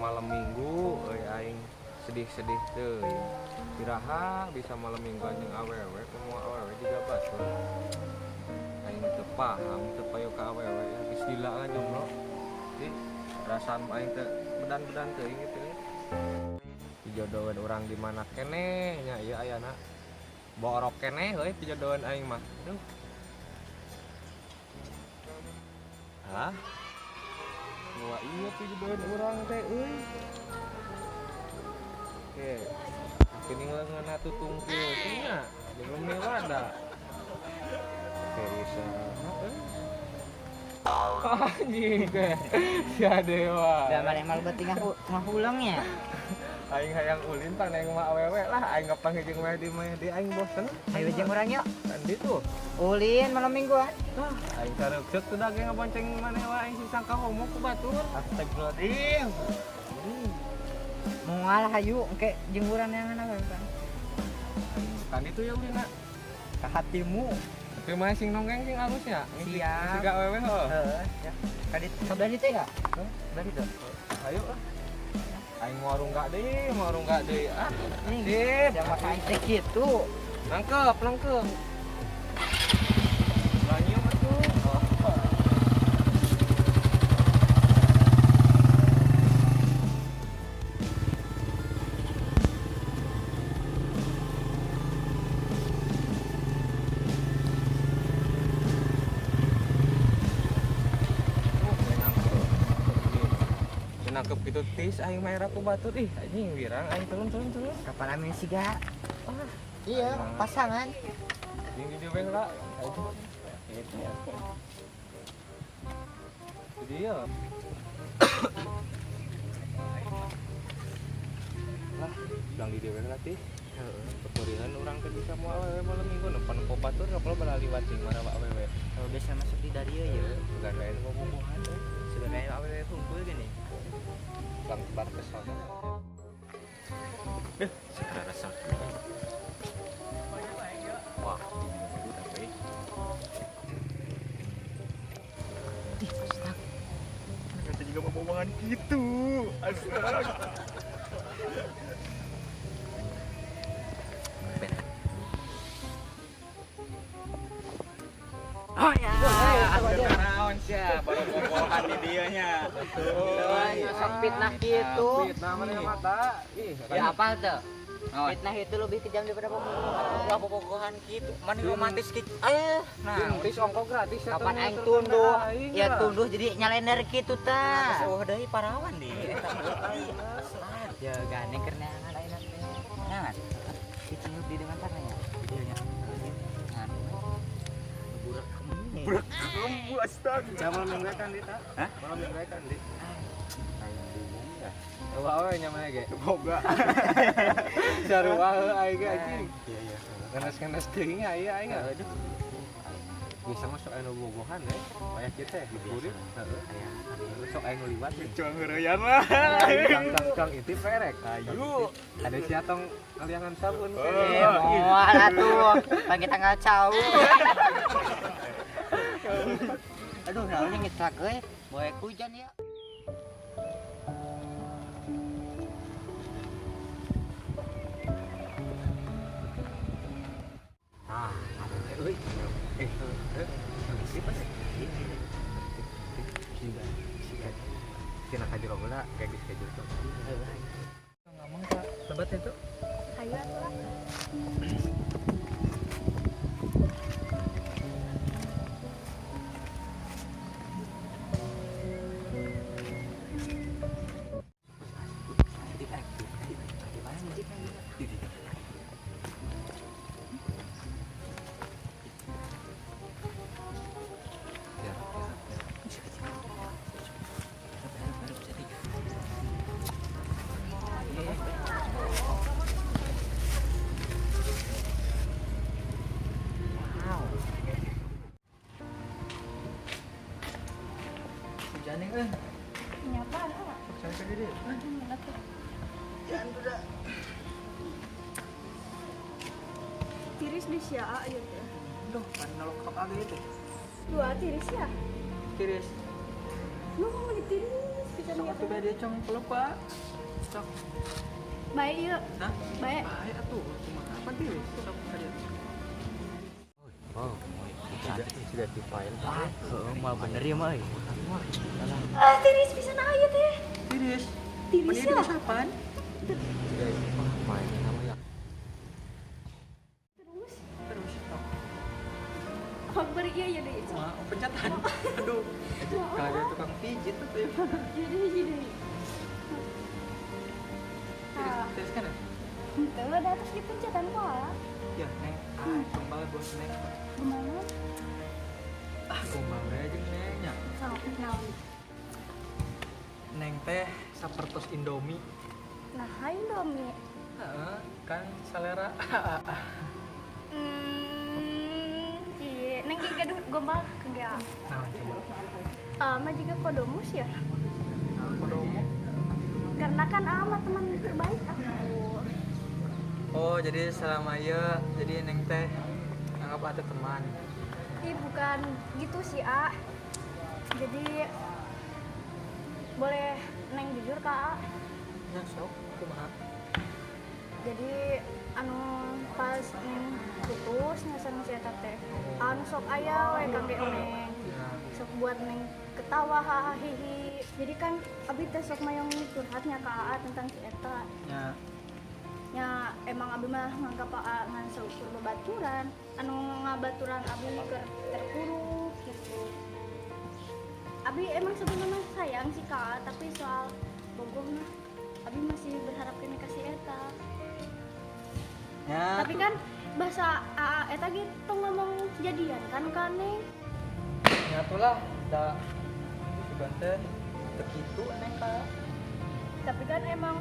Malam minggu euy aing sedih-sedih teuing. Iraha bisa malam mingguan jeung awewe, kumaha awewe jiga batur. Aing teu paham teu payu ka awewe geus lila lah jomblo. Ih, perasaan aing teh bedan-bedan teuing kitu euy. Pijodoheun urang di mana keneh nya ieu ayana. Borok keneh euy pijodoheun aing mah. Duh. Hah? Wah iya pijodoheun urang teh euy. Oke. Kini leungeunna tutungkil nya, jeung wadah. Oke, bisa. Anjing teh. Sia dewa. Da maneh mah leutik ngahulang nya. Aing hayang ulin tah neng mah awewe lah, aing ngapanggih jeung mah di mah di aing bosen. Ayo jeung urang yuk. Kan ditu. Ulin malam mingguan. Tah, aing sareukseuk tuh da ge ngabonceng maneh wae aing sisangka homo ku batur. Astagfirullahaladzim. Moal hayu engke jeung urang neangan awewe kan. Kan itu ya ulina. Ka hatimu. Tapi mah sing nonggeng sing alusnya. Siap. Siga awewe heuh. Heeh, ya. Ka ditu sebelah ditu ya? Sebelah ditu. Ayo lah. Aing mau runggak deui, mau runggak deui. Ah, sip. Jangan makan teh kitu. Nangkep, nangkep. Lanyium atuh. Nangkep gitu tis aing mah era ku batur ih anjing wirang aing turun. Kapan amin siga? Ah, iya, pasangan. Jeung di dieu we heula. Gitu ya. Jadi ya. Lah, bilang di dieu we heula tis. Heeh, pepurihan urang teh bisa moal awewe malam minggu nempo batur kalau balaliwat cing marawa awewe. Kalau biasa masuk di dario ya, bukan lain bobogohan euy. Sebenarnya awewe kumpul gini. Bang bar kesana. Segera resep. Wah, ini Ih, astag. Ternyata juga bobogohan gitu. Astag. Oh ya. Naon sia, baru bobogohan di dieu nya. Betul. Sok fitnah gitu. Fitnah mana mata. Ih, ya apa tuh? Fitnah itu lebih kejam daripada bobogohan. Lah bobogohan gitu, mana romantis gitu. Nah, tis ongkos gratis ya. Kapan aing tunduh? Ya tunduh jadi nyalender gitu tah. Geus eueuh deui parawan di. Ya gandeng keur neangan ayeuna teh. Neangan. Diciup di depan tanahnya. Dieu nya. Burak kamu astag. Malam minggu kan di ta? Hah? Malam minggu kan di. Wah, nya mana ge? Boga. Sarua aing ge anjing. Iya iya. Ngenes-ngenes teuing aya aing. Aduh. Bisa masuk anu bobogohan we. Wayah kieu teh dikurit. Heeh. Sok aing liwat. Cuang heureyan lah. Kang itu perek. Ayo. Ada sia tong kaliangan sabun. Moal atuh. Pagi tanggal cau. Aduh, naonnya ngetrak euy. Boe hujan ya. Ah, ada teh euy. Sip siga. Tina ka jero heula, kayak geus ka jero. Ngomong ka lebat itu. Hayu atuh lah. Tiris di sia aja teh. Duh, kan nolok tok age itu. Dua tiris ya? Tiris. Lu mau tiris pisan ya. Atuh ka dia cong peluk Pak. Sok. Bae ieu. Hah? Bae. Bae atuh. Kumaha apa tiris? Sok ka dia. Oh, sudah dipain. Heeh, mah bener ya mah euy. Ah, tiris pisan aya teh. Tiris. Tiris ya. Tiris apaan? Sudah dipain sama ya. Terus Terus sok. Kabar iya ya deh. Wah, pencetan. Aduh. Kalau tukang pijit tuh ya. Jadi jadi. Tiris, tiris kan ya? Henteu ada atas dipencetan kok. Ya, Neng. Ah, gombal bos Neng. Gimana? Ah, gombal aja Neng nya. Sok naon? Neng teh sapertos Indomie. Nah, Indomie. Heeh, kan selera. Neng ge gaduh gombal ke ge. Naon coba? Ama juga kodomus ya. Kodomo. Karena kan ama teman terbaik aku. Oh, jadi selama ieu jadi Neng teh anggap ada teman. Ih, bukan gitu sih, A. Jadi boleh Neng jujur ke A. Ya, sok, kumaha? Jadi anu pas Neng putus nya sareng si eta teh. Anu sok aya we kangge Neng. Ya. Sok buat Neng ketawa hahaha hihi. Jadi kan abi teh sok mayong curhatnya ke AA tentang si eta. Ya. Nya emang abi mah nganggap AA ngan saukur babaturan, anu ngabaturan abi keur terpuruk gitu. Abi emang sebenarnya sayang sih ka AA, tapi soal bogoh mah abi masih berharap kene ka si eta. Ya. Tapi kan bahasa AA eta gitu ngomong jadian kan ka Neng. Ya atulah da sugan teh teu kitu Neng ka. Tapi kan emang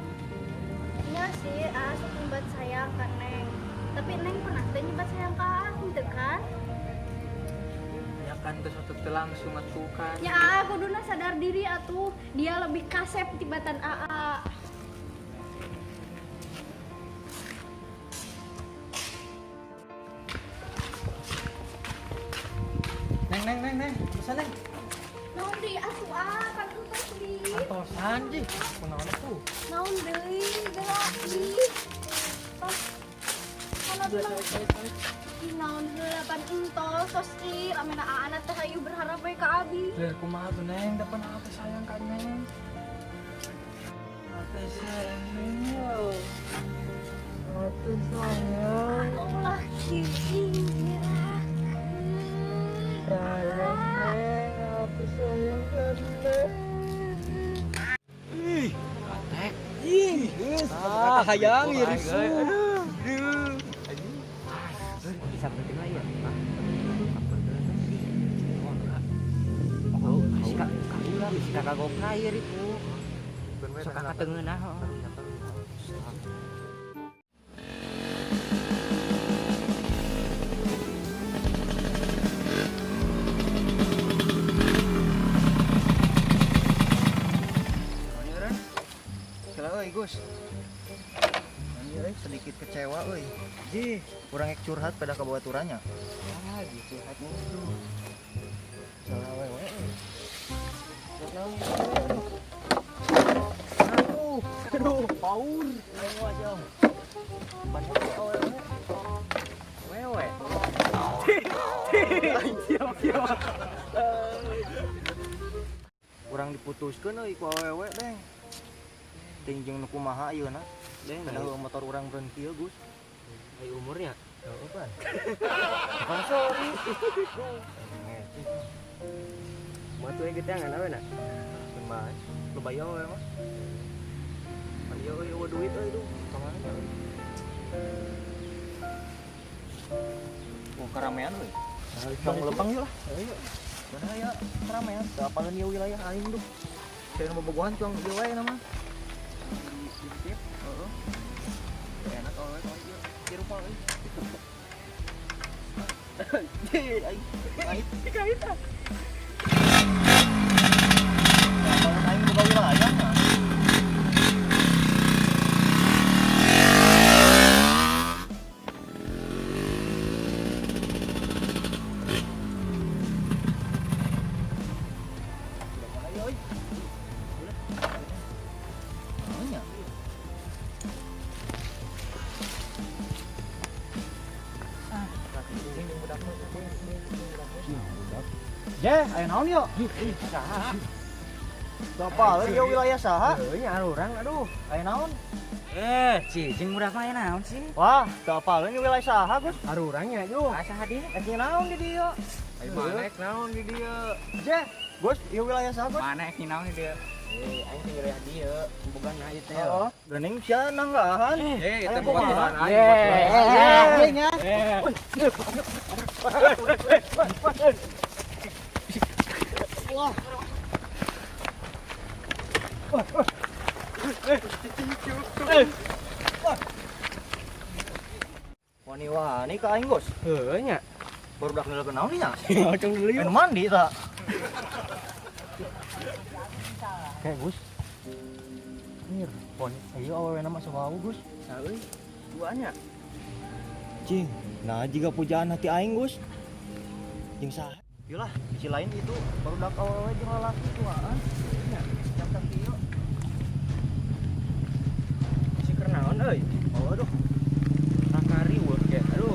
nya sih AA sok nyebat sayang ka Neng. Tapi Neng pernah teh nyebat sayang ka AA henteu kan? Ya kan geus atuh teu langsung atuh kan. Ya AA kuduna sadar diri atuh, dia lebih kasep tibatan AA. Neng neng neng neng, bisa Neng. Naon deui atuh ah, kan entos deui. Antosan ji, kunaon atuh? Naon deui, geura ih. Tos. Kana bilang ih naon heula pan entos tos ih amena aana teh hayu berharap we ka abi. Biar kumaha tuh Neng, da pan atuh sayang ka Neng. Atuh sayang Neng yo. Atuh sayang. Ulah kieu geura. Sayang Neng, aku sayang ka Neng. Ih, katek. Ih, ah, hayang ieu risu. Aduh. Bisa penting lah ya. Oh, ka ulah bisi kagok ieu ripu. Sok katengeunah heuh. Gus. Ini euy sedikit kecewa euy. Ji, kurang ek curhat pada kabaturannya. Ah, gitu curhatnya itu. Salah wewe euy. Aduh, aduh, paur. Ayo aja. Banyak wewe. Wewe. Siap, siap. Kurang diputuskeun euy ku awewe, Beng. Ting jeung nu kumaha ieu na. Deng, Padahal motor urang beun kieu, Gus. ai umurnya. Heeh, pan. Bang sorry. Mah tuh gedeangan awe na. Keun bae. Loba ieu we mah. Pan ieu euy eueuh duit euy duh. Kamana nya euy? Oh, karamean euy. Tong lempang yeuh lah. Ayo. Mana aya karamean? Teu apaleun ieu wilayah aing duh. Saya nu bobogohan cuang ieu wae nama. Sip. Heeh. Enak awewe kalau ieu. Ieu rupa euy. Aing. Aing Dikait ah. Apaleun aing boga wilayah mah. Udah mulai, euy. Udah. Ye, aya naon yo? Saha? Bapak, ieu wilayah saha? Heuh nya urang aduh. Aya naon? Cicing budak mah aya naon sih? Wah, teu apaleun ieu wilayah saha, Gus? Arurang nya juh. Ah saha dieu? Rek naon di dieu? Ai maneh naon di dieu? Je, Gus, ieu wilayah saha, Gus? Maneh naon di dieu? Aing teh wilayah dieu, bogana ieu teh. Heeh, geuning sia nanggahan. Eta babaturan aing. Ye, nya. Wah. Wani-wani ka aing, Gus. Heuh nya. Barudak nilai naon nya? Ocong dulu yuk. Mandi ta. Kayak Gus. Mir, pon. Ayo awewe mah sabau, Gus. Nah euy, duanya. Cing, nah jiga pujaan hati aing, Gus. Jeung saha? Iyalah, bisi lain itu barudak awewe jeung lalaki duaan. Nya, jam kieu. Bisi keur naon euy? Oh, aduh. Sakari weuh ge. Aduh.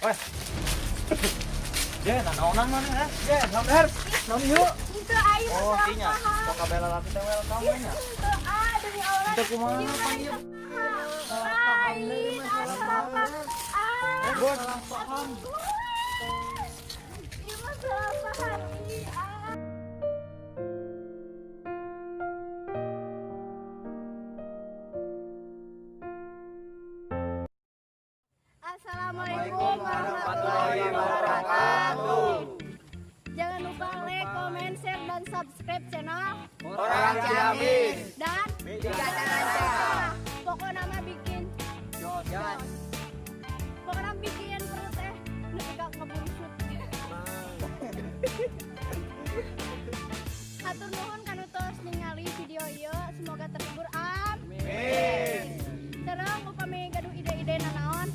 Weh. Je, naonan mana eh? Je, naon er? Naon ieu? Henteu aing mah Oh, salah tinya. paham. Sok kabeh lalaki teh welcome we nya. Henteu ah demi Allah. Teu kumaha pan ieu? Aing salah paham. Ah. Gus. Ieu mah salah paham. Ih, ah. Assalamualaikum warahmatullahi wabarakatuh. Jangan lupa like, comment, share, dan subscribe channel Orang Ciamis. Dan Bikin pokoknya mah bikin jos. Pokoknya bikin perut teh nepi ka ngeburusut. Hatur nuhun kanu tos ningali video ieu, semoga terhibur. Amin. Sareng upami gaduh ide-ide nanaon,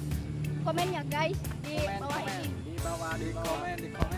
komennya guys di bawah ini. Di bawah, di komen, di komen.